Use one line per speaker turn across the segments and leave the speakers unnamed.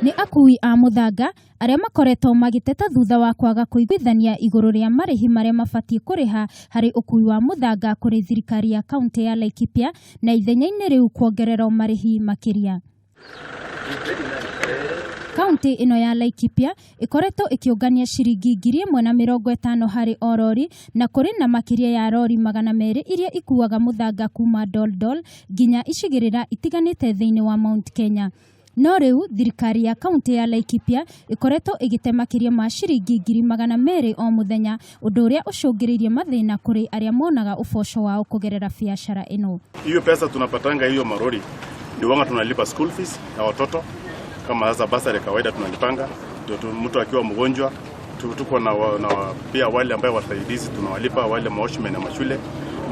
Nĩ akui a mũthanga arĩa makoretwo magĩteta thutha wa kwaga kũiguithania igũrũ rĩa marĩhi marĩa mabatiĩ kũrĩha harĩ ũkui wa mũthanga kũrĩ thirikari ya kauntĩ ya Laikipia na ithenya-inĩ rĩu kuongererwo marĩhi makĩria. Kauntĩ ĩno ya Laikipia ĩkoretwo ĩkĩũngania ciringi 1,050 harĩ o rori na kũrĩ na makĩria ya rori 200 iria ikuaga mũthanga kuma Doldol nginya icigĩrĩra itiganĩte thĩinĩ wa Mount Kenya. No rĩu thirikari ya kauntĩ ya Laikipia ĩkoretwo ĩgĩte makĩria ma ciringi 200,000 o mũthenya, ũndũ ũrĩa ũcũngĩrĩirie mathĩna kũrĩ arĩa monaga ũboco wao kũgerera biacara ĩno.
Hiyo pesa tunapatanga hiyo marori ndio wanga tunalipa school fees ya watoto, kama sasa basari kawaida tunalipanga, ndio mtu akiwa mgonjwa tuko na pia wale ambao wasaidizi tunawalipa, wale mawashmen ya mashule,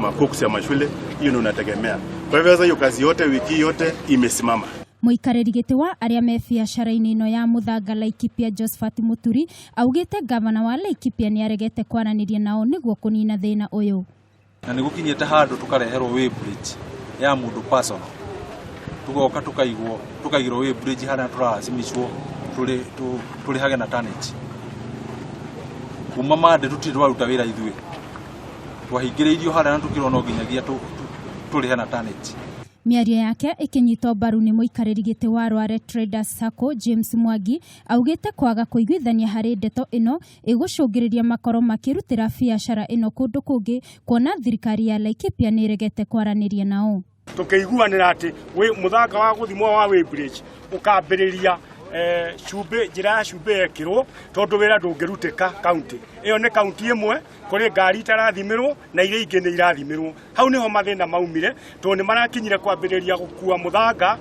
makuks ya mashule, hiyo ndio unategemea. Kwa hivyo sasa hiyo kazi yote wiki yote imesimama.
Mũikarĩri gĩtĩ wa arĩa me biacara-inĩ ĩno ya mũthanga Laikipia Josephat Mũturi augĩte gavana wa Laikipia nĩaregete kwaranĩria nao nĩguo kũnina thĩna ũyũ.
Na nĩ gũkinyĩte handũ tũkareherwo weighbridge ya mũndũ personal, tugoka tukaigwo tukaigirwo weighbridge harĩa tũraracimicwo tũrĩhage na tonnage. Kuma mande tũtirĩ twaruta wĩra ithuĩ, twahingĩrĩirio harĩa na tũkĩrwo no nginyagia tũrĩhe na tonnage.
Mĩario yake ĩkĩnyitwo mbaru nĩ mũikarĩri gĩtĩ wa Rware Traders Sacco James Mwangi augĩte kwaga kũiguithania harĩ ndeto ĩno ĩgũcũngĩrĩria makorwo makĩrutĩra biacara ĩno kũndũ kũngĩ kuona thirikari ya Laikipia nĩ ĩregete kwaranĩria nao.
Tũkĩiguanĩra atĩ mũthanga wa gũthimwo wa weighbridge ũkambĩrĩria cumbĩ, njĩra ya cumbĩ yekĩrwo tondũ wĩra ndũngĩrutĩka kaunti ĩyo. Nĩ kaunti ĩmwe kũrĩ ngari itarathimĩrwo na iria ingĩ nĩ irathimĩrwo. Hau nĩho mathĩna maumire tondũ nĩ marakinyire kwambĩrĩria gũkua mũthanga,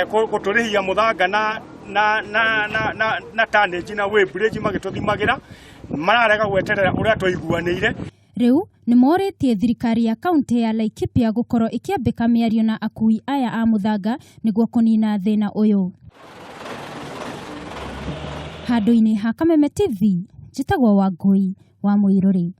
gũtũrĩhia mũthanga na tonnage na weighbridge magĩtũthimagĩra, mararega gweterera ũrĩa twaiguanĩire.
Rĩu nĩ morĩtie thirikari ya kaunti ya Laikipia gũkorwo ĩkĩambĩka mĩario na akui aya a mũthanga nĩguo kũnina thĩna ũyũ. Handũ-inĩ ha Kameme TV, njĩtagwo Wangũi wa Mũirũrĩ.